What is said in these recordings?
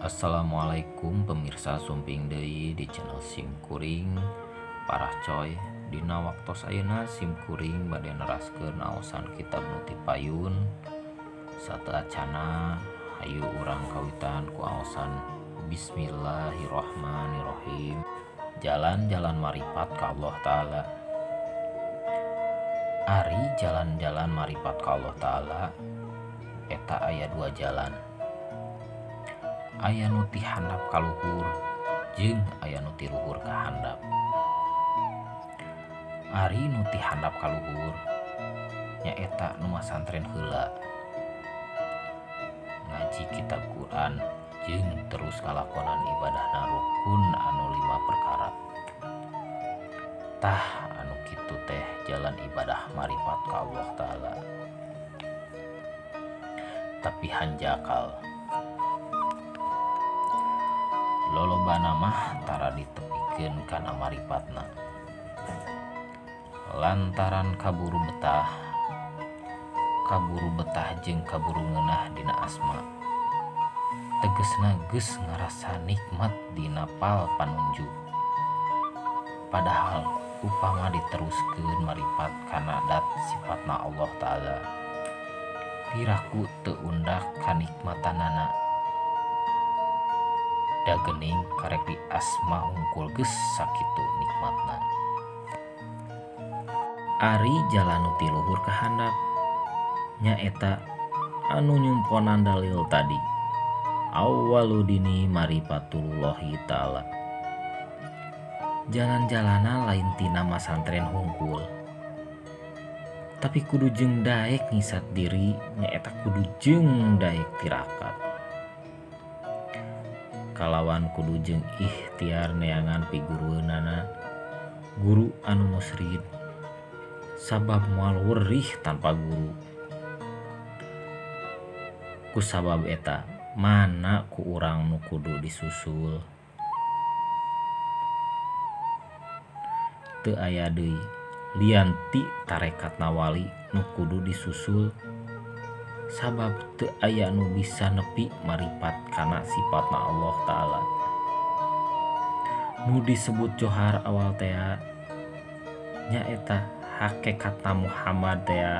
Assalamualaikum pemirsa, sumping deui di channel Simkuring parah coy. Dina waktos ayeuna Simkuring bade neraskeun aosan kitab nu ti payun. Sateuacana hayu urang kawitan ku aosan Bismillahirrahmanirrahim. Jalan-jalan maripat ka Allah Ta'ala. Ari jalan-jalan maripat ka Allah Ta'ala eta aya dua jalan. Aya nu ti handap ka luhur jeung aya nu ti luhur ka handap. Ari nu ti handap ka luhur nyaeta nu masantren heula, ngaji kitab Quran jeung terus kalakonan ibadahna rukun anu 5 perkara. Tah anu kitu teh jalan ibadah maripat ka Allah Ta'ala. Tapi hanjakal lolobana mah tara ditepikeun kana maripatna, lantaran kaburu betah jeung kaburu ngeunah dina asma. Tegesna geus ngarasa nikmat dina pal panunjuk. Padahal upama diteruskeun maripat kana dat sifatna Allah Ta'ala, piraku teu undak kanikmatanana. Da geuning karek di asma hungkul geus sakitu nikmatna. Ari jalan nu ti luhur ka handap nyaeta anu nyumponan dalil tadi, awaludini marifatullahi ta'ala. Jalan-jalana lain tina masantren hungkul, tapi kudu jeung daek ngisat diri, nyaeta kudu jeung daek tirakat. Kalawan kudu jeung ikhtiar neangan pigurueunana, guru anu musrid, sabab moal werih tanpa guru. Kusabab eta mana ku urang nu kudu disusul. Teu aya deui lian ti tarekatna wali nu kudu disusul, sabab teu aya nu bisa nepi maripat kana sifatna Allah Ta'ala. Nu disebut johar awal tea nyaeta hakikatna Muhammad tea.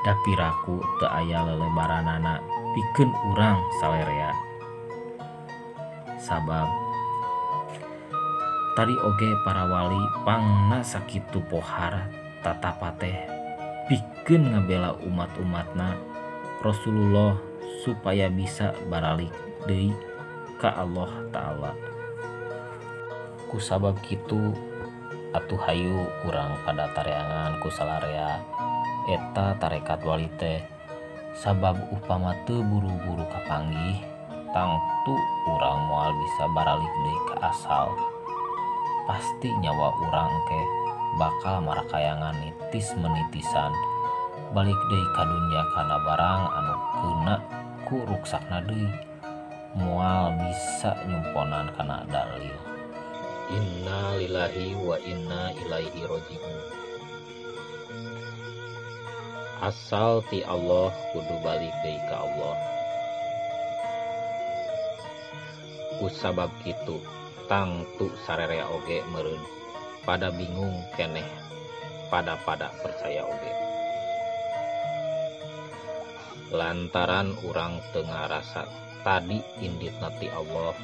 Da piraku teu aya lelebaranana pikeun urang salerea. Sabab tadi oge para wali pangna sakitu pohar tatapa teh pikeun ngabela umat-umatna Rasulullah supaya bisa baralik deui ka Allah Ta'ala. Kusabab kitu atuh hayu urang pada tareangan ku salarea eta tarekat wali teh, sabab upama teu buru-buru kapanggih tangtu urang moal bisa baralik deui ka asal. Pasti nyawa urang ke bakal marakayangan nitis menitisan balik deui ka dunya kana barang anu keuna ku ruksakna deui, moal bisa nyumponan kana dalil. Inna lillahi wa inna ilaihi rajiun. Asal ti Allah kudu balik deui ka Allah. Kusabab kitu tangtu sarerea oge meureun pada bingung keneh pada percaya oge. Lantaran urang teu ngarasa tadi inditna ti Allah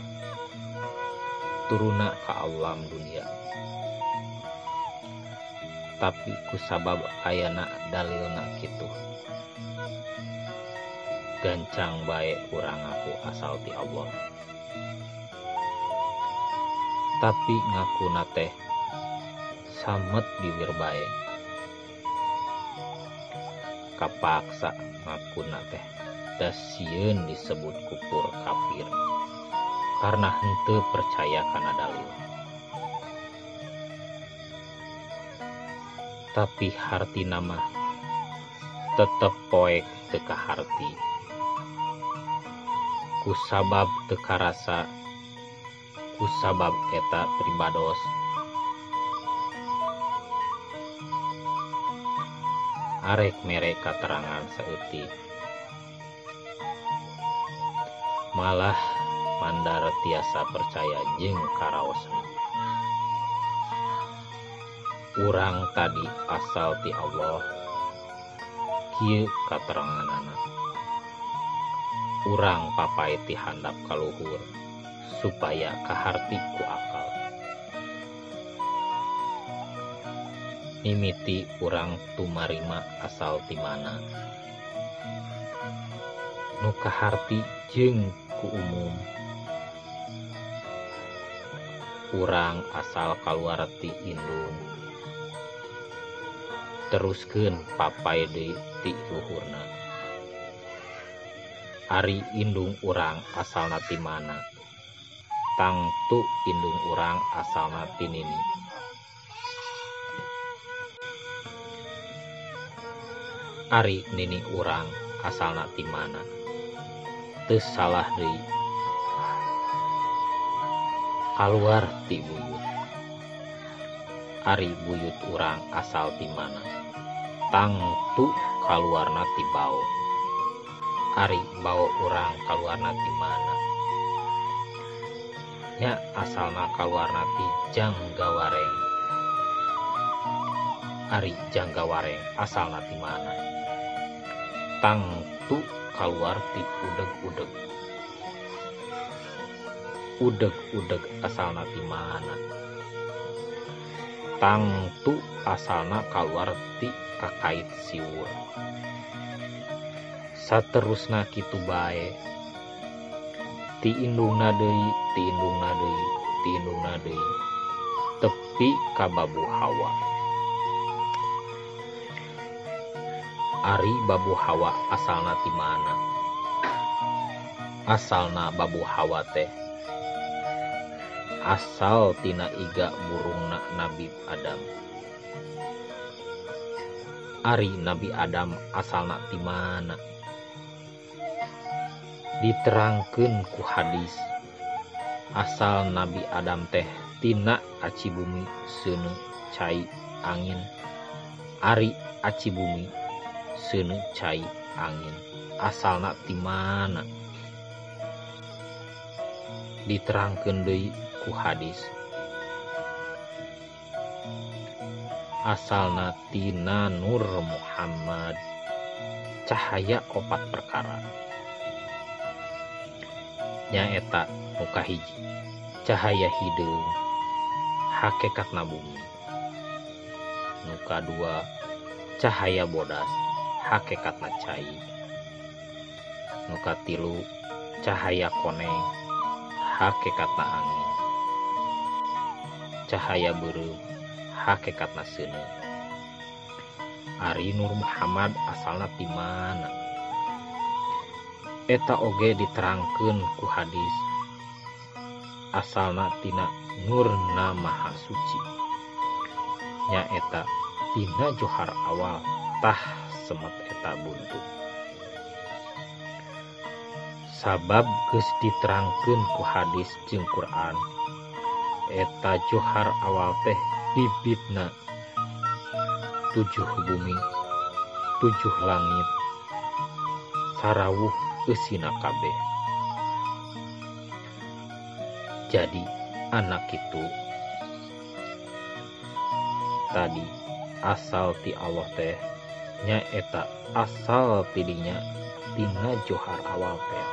turuna ka alam dunia. Tapi kusabab ayana dalilna kitu, gancang bae urang ngaku asal ti Allah. Tapi ngakuna teh samet bibir bae, kapaksa ngakuna teh da sieun disebut kupur kafir karena henteu percaya kana dalil. Tapi hartina mah tetep poek teu kaharti, kusabab teu karasa, kusabab eta pribados. Arek mere katerangan saeutik. Malah mandar tiasa percaya jeung karaosna. Urang tadi asal ti Allah. Kieu kateranganana. Urang papay ti handap ka luhur supaya kaharti ku akal. Mimiti urang tumarima asal ti mana. Nu kaharti jeung ku umum. Urang asal kaluar ti indung. Teruskeun papay deui ti luhurna. Ari indung urang asalna ti mana? Tangtu indung urang asalna ti nini. Ari nini urang asalna ti mana? Teu salah deui. Kaluar ti buyut. Ari buyut urang asal ti mana? Tangtu kaluarna ti bao. Ari bao urang kaluarna ti mana? Nya asalna kaluarna ti Janggawareng. Ari Janggawareng asalna ti mana? Tangtu kaluar ti udeg-udeg. Udeg-udeg asalna ti mana? Tangtu asalna kaluar ti kakait siwur. Saterusna kitu bae. Ti indungna deui, ti indungna deui, ti indungna deui. Tepi ka Babu Hawa. Ari Babu Hawa asalna ti mana? Asalna Babu Hawa teh asal tina iga burungna Nabi Adam. Ari Nabi Adam asalna ti mana? Diterangkeun ku hadis asal Nabi Adam teh tina aci bumi seuneu cai angin. Ari aci bumi seuneu cai angin asalna ti mana? Diterangkeun deui ku hadis asalna tina Nur Muhammad, cahaya opat perkara. Nyaeta nu kahiji cahaya hideung hakikatna bumi. Nu kadua cahaya bodas hakikatna cai. Nu katilu cahaya koneng hakikatna angin. Cahaya beureum hakikatna seuneu. Ari Nur Muhammad asalna ti mana? Eta oge diterangkeun ku hadis asalna tina nurna maha suci. Nyaeta tina johar awal tah semet eta buntut. Sabab geus diterangkeun ku hadis jeung Quran, eta johar awal teh bibitna 7 bumi, 7 langit, sarawuh eusina kabeh. Jadi anak itu tadi asal ti Allah teh nyaeta asal tidinya tina johar awal teh.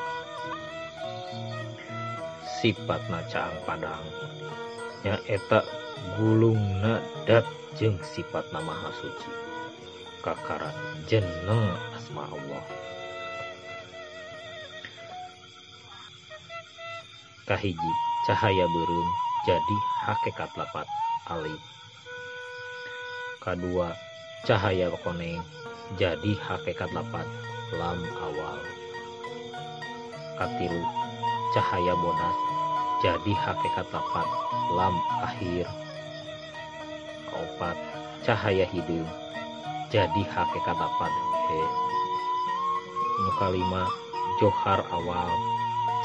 Sifatna caang padang nyaeta gulungna dat jeung sifatna maha suci kakara jeneng asma Allah. Kahiji cahaya beureum jadi hakikat lapat alif. Kadua cahaya koneng jadi hakikat lapat lam awal. Katilu cahaya bodas jadi hakikat lapat lam akhir. Kaopat cahaya hideung jadi hakikat lapat he. Nu kalima johar awal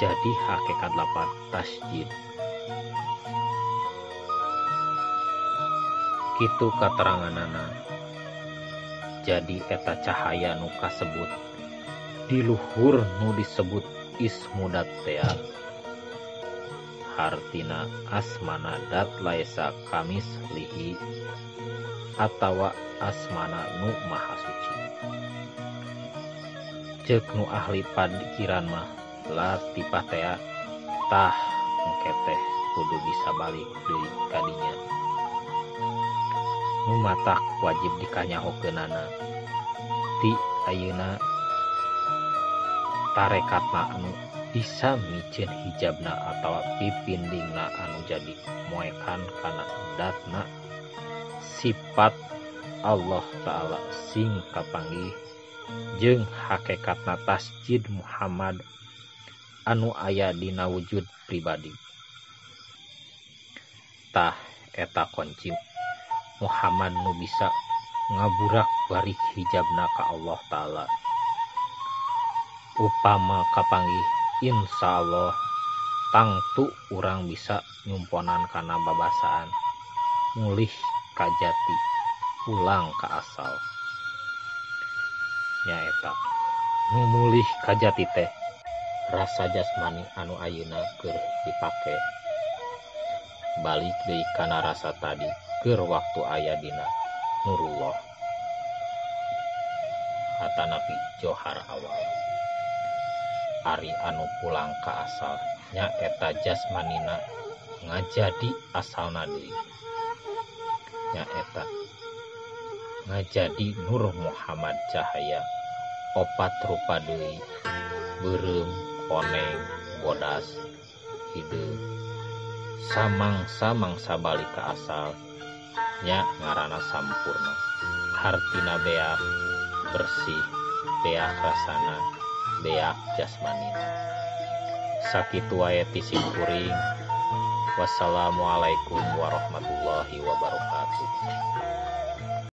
jadi hakikat lapat tasjid. Kitu kateranganana. Jadi eta cahaya nu kasebut di luhur nu disebut Ismudat tea hartina asmana dat laisa kamis lihi atawa asmana nu maha suci. Ceuk nu ahli padikiran mah latipah tea tah engke teh kudu bisa balik deui kadinya. Nu matak wajib dikanyahokeunana ti ayeuna tarekatna anu bisa miceun hijabna atawa pipindingna anu jadi moekan kana datna sifat Allah Ta'ala sing kapanggih jeung hakikatna tasjid Muhammad anu aya dina wujud pribadi. Tah eta kunci Muhammad nu bisa ngaburak balik hijabna ka Allah Ta'ala. Upama kapanggih insyaallah tangtu urang bisa nyumponan kana babasaan mulih ka jati pulang ka asal. Nyaeta nu mulih ka jati teh rasa jasmani anu ayeuna keur dipake balik deui kana rasa tadi keur waktu aya dina nurullah atanapi johar awal. Ari anu pulang ka asal nyaeta jasmanina ngajadi asalna deui, nyaeta ngajadi Nur Muhammad cahaya opat rupa deui, beureum, koneng, bodas, hideung, samangsa-mangsa balik ka asal nya ngaranna sampurna, hartina beak bersih, beak rasana, beak jasmanina. Sakitu wae ti simkuring. Wassalamualaikum warahmatullahi wabarakatuh.